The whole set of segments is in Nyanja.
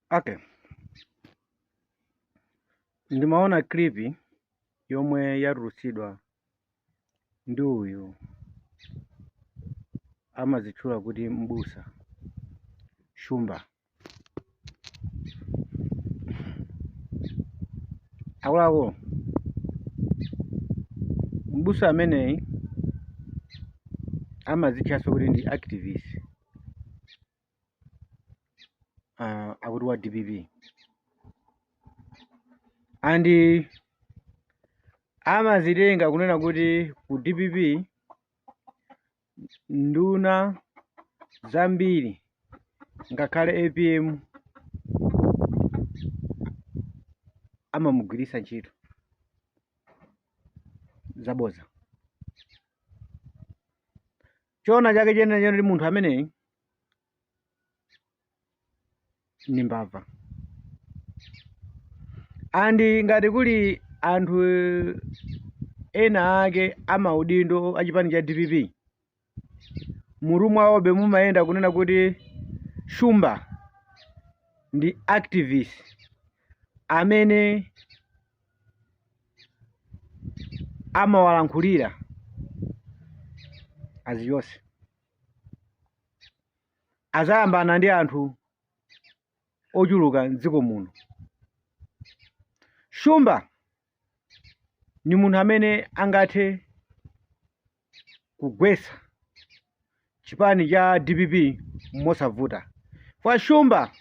Okay. Ndimaona clip yomwe yatulutsidwa ndi uyu amazitchula kuti Mbusa Shumba. Akuluakulu, mbusa ameneyi amazitchanso kuti ndi activist, akuti wa DPP, and amazitenga kunena kuti ku DPP nduna zambiri ngakhale APM amamugwiritsa ntchito zaboza. Choona chake chenechene ndi munthu ameneyi ni mbava, and ngati kuli anthu ena ake amaudindo achipani cha DPP, mutu mwawobe mumayenda kunena kuti Shumba ndi activist amene amawalankhulira aziyonse, azayambana ndi anthu ochuluka mdziko muno. Shumba ni munthu amene angathe kugwetsa chipani cha DPP mosavuta. Kwa Shumba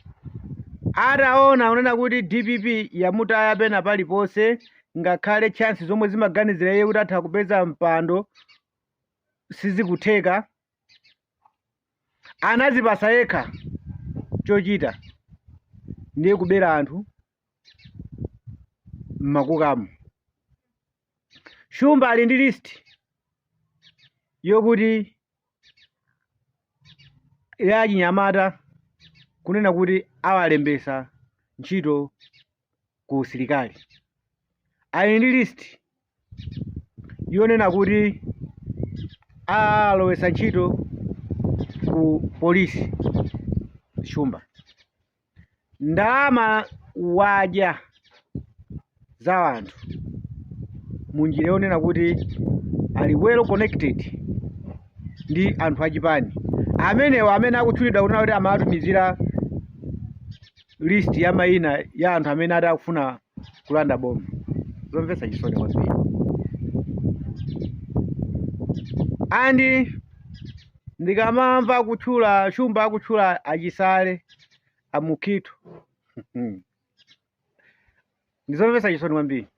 ataona kunena kuti DPP yamutaya pena paliponse, ngakhale chance zomwe zimaganizira iye kuti atha kupeza mpando sizikutheka, anazipasa yekha chochita, ndiye kubera anthu mmakukamu. Shumba ali ndi list yokuti ya chinyamata kunena kuti awalembesa ntchito ku usilikali, ali ndi list yonena kuti alowesa ntchito ku polisi. Shumba ndalama wadya za anthu munjira yonena kuti ali well connected ndi anthu achipani amenewa amene akutchulidwa kunena kuti amatumizira list ya mayina ya anthu amene ati akufuna kulanda boma. Zomvetsa chisoni kwambiri. And ndikamamva akutchula Shumba, akutchula achisale amukhito, ndizomvetsa chisoni kwambiri,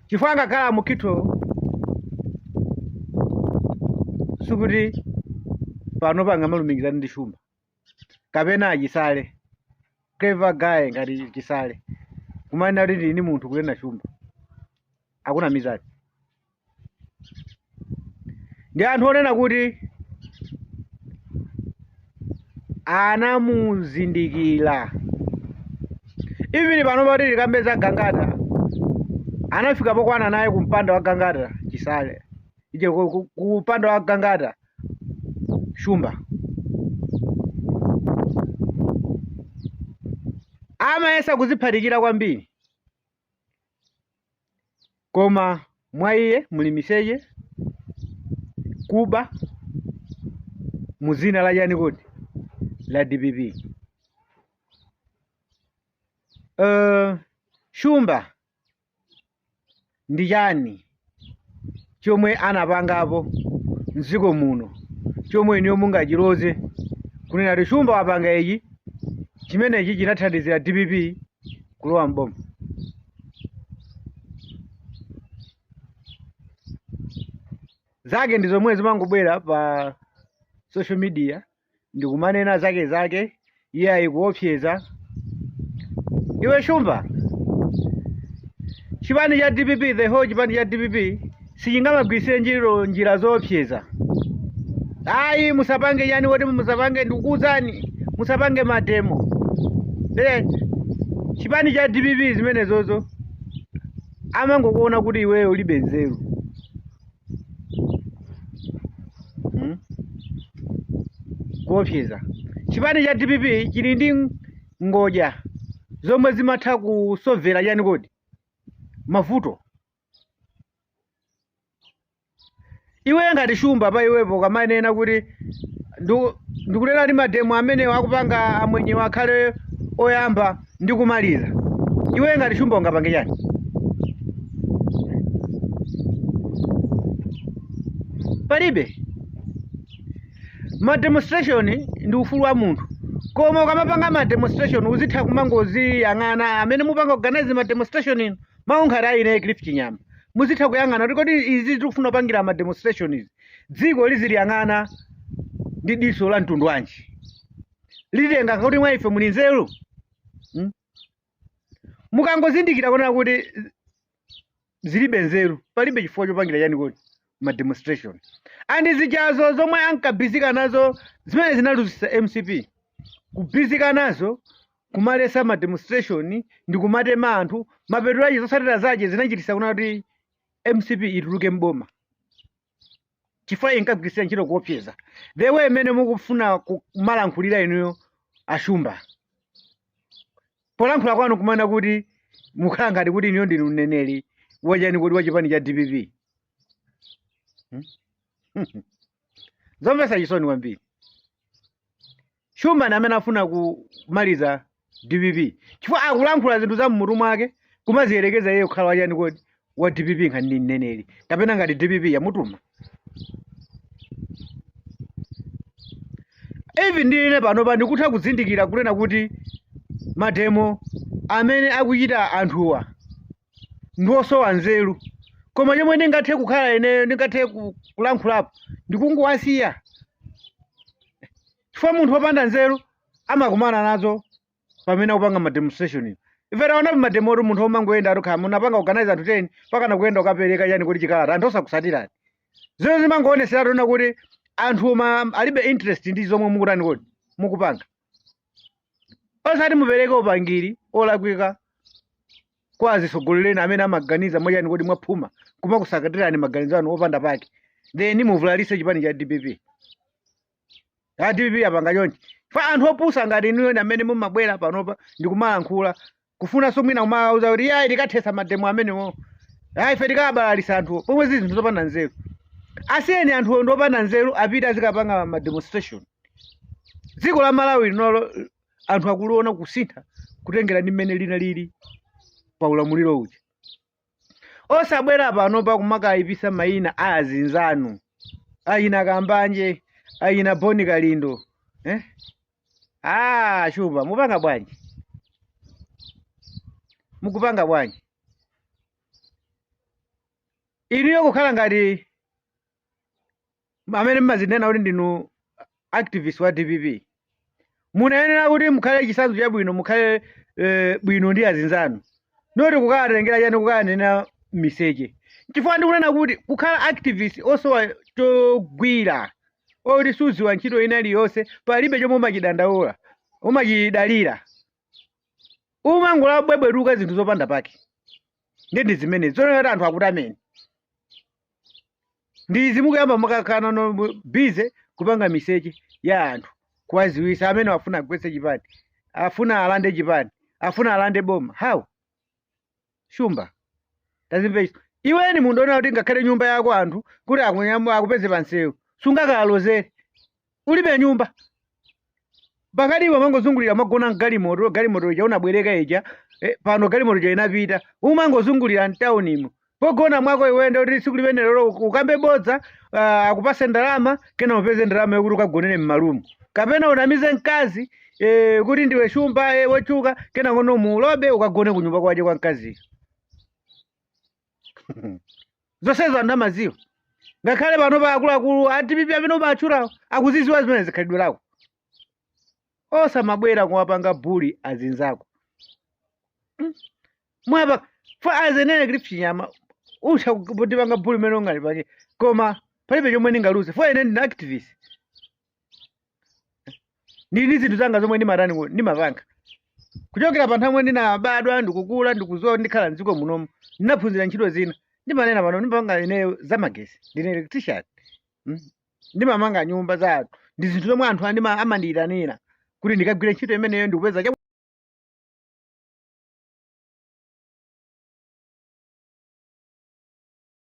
chifukwa ngakhala amukhito sikuti pano pangamalumikizana ndi Shumba kapena achisale. Clever guy ngati Chisale kumanena kuti ndili ndi munthu kunena Shumba, akunamizani. Ndi anthu onena kuti anamuzindikira. Even pano pati tikambeza Gangata, anafika pokwana naye kumpanda wa Gangata Chisale, ije kumpanda wa Gangata Shumba amayesa kuziphatikira kwambiri, koma mwa iye muli miseche, kuba muzina la chani kodi, la DPP. Shumba ndi chani chomwe anapangapo mdziko muno chomwe inuyo mungachiloze kunena kuti Shumba wapanga ichi, chimenechi chinathandizira DPP kulowa mboma? Zake ndi zomwe zimangobwera pa social media ndikumanena zake zake, iye ayikuopseza. Iwe Shumba, chipani cha DPP, the whole chipani cha DPP sichingamagwirisire njiro njira zoopseza. Ayi, musapange chani kuti musapange, ndikukuwuzani musapange mademo. Chipani cha DPP zimenezozo amangokuona kuti iweyo ulibe nzeru. Kuopseza. Chipani cha DPP chili ndi ngodya zomwe zimatha kusovera chani kodi mavuto. Iwe ngati Shumba pa iwepo ukamanena kuti ndikunena kuti mademo amenewa akupanga amwenyewa akhale oyamba ndi kumaliza, iwe ngati Shumba ungapange chani? Palibe. Ma demonstration ndi ufulu wa munthu, koma ukamapanga ma demonstration uzitha kumangoziyang'ana. Amene mupanga organize ma demonstration inu, mawu ngati a ine Cliff Chinyama, muzitha kuyang'ana kuti kodi izi tikufuna kupangira ma demonstration izi, dziko liziliyang'ana ndi diso la mtundu wanji? Litenga kuti mwa ife muli nzeru? Mukangozindikira kuona kuti zilibe nzeru, palibe chifukwa chopangira chani kodi ma demonstration. And zijazo zomwe ankabizika nazo zimene zinaluzisa MCP, kubizika nazo kumalesa ma demonstration ndi kumatema anthu, mapeto ache zotsatira zache zinachitisa kuna kuti MCP ituluke mboma, chifukwa inkagwirisira ntchito kuopseza the way imene mukufuna kumalankhulira inuyo Ashumba. Polankhula kwanu kumana kuti mukhala ngati kuti inuyo ndinu mneneri wachani kodi wa chipani cha DPP. Zomvetsa chisoni kwambiri. Shumba ndi amene afuna kumaliza DPP, chifukwa akulankhula zinthu za mmutu mwake kumaziyerekeza iye kukhala wachani kodi wa DPP, ngati ndi mneneri kapena ngati DPP yamutuma. Even ndine panopa ndikutha kuzindikira kunena kuti mademo amene akuchita anthuwa ndi osowa nzeru, koma chomwe ndingathe kukhala ineyo, ndingathe kulankhulapo ndikungowasiya, chifukwa munthu wopanda nzeru amakumana nazo pamene akupanga ma demonstration. Ife taonapo mademo oti munthu omangoyenda atokhala munapanga organize anthu 10 pakana kuyenda ukapereka chani kuti chikalata, anthu osakusatirani. Zimene zimangoonetsera tiona kuti anthu alibe interest ndi zomwe mukutani kodi mukupanga. Osati mupereke upangiri olakwika kwa azitsogoleri amene amaganiza mwachani kodi mwaphuma kumakusatirani maganizo anu opanda pake, then muvulalise chipani cha DPP. A DPP apanga chonchi fa anthu opusa ngati inuyo ndi amene mumabwera panopa ndikumalankhula kufunanso mwina kumawauza kuti yayi tikathetsa mademo amenewo, ayi ife tikabalalisa anthuwo, pomwe zili zinthu zopanda nzeru. Asiyeni anthuwo ndi opanda nzeru apite azikapanga ma demonstration. Dziko la Malawi linolo anthu akuliona kusintha kutengera ndi mmene lina lili pa ulamuliro uja. Osabwera panopa kumakayipisa mayina a azinzanu ayina Kambanje, ayina Boni Kalindo, eh? Ah, Shumba mupanga bwanji? Mukupanga bwanji inuyo kukhala ngati amene mmazinena kuti ndinu activist wa DPP? Munayenera kuti mukhale chitsanzo chabwino, mukhale bwino ndi azinzanu, not kukatengera chani kukanena miseche. Chifukwa ndikunena kuti kukhala activist osowa chogwira, oti suziwa ntchito ina iliyonse, palibe chomwe umachidandaula, umachidalira, umangolabwebwetuka zinthu zopanda pake. Ndi zimenezi zonena kuti anthu akuti amene ndizi mukuyamba mukakhala no busy kupanga miseche ya anthu, kuwaziwisa amene afuna agwetse chipani, afuna alande chipani, afuna alande boma. How? Shumba, tazimve iweni munthu ona kuti ngakhale nyumba yako anthu kuti akupeze pansewu sungakalozere, ulibe nyumba. Pakati iwe umangozungulira magona mgalimoto, galimoto ija unabwereka ija, pano galimoto ija inapita, umangozungulira mtaunimo pogona mwako iwe. Ndi kuti tsiku limene lero ukambe bodza, akupase ndalama, kena upeze ndalama yokuti ukagonere mmalumu, kapena unamize mkazi kuti ndiwe Shumba wochuka, kena kono mulobe ukagone kunyumba kwaje kwa mkaziyo. Zonsezo anthu amaziwa. Ngakhale pano pa akuluakulu a DPP amene umatchulawo akuziziwa zimene zikhalidwe lako. Osamabwera kuwapanga bully azinzako. Mwapa fa azenene Cliff Chinyama utha kutipanga bully umene ungalipange, koma palibe chomwe ndingaluze fo ine ndine activist, ndili zinthu zanga zomwe ndimatani ndimapanga kuchokera pa nthawi ndinabadwa ndikukula ndikuzowa ndikhala mdziko munomu. Ndinaphunzira ntchito zina, ndimanena pano ndimapanga ineyo zamagesi, ndine electrician. Ndimamanga nyumba za anthu, ndi zinthu zomwe anthu amandiyitanira. Kuti ndikagwire ntchito imeneyo ndikupeza.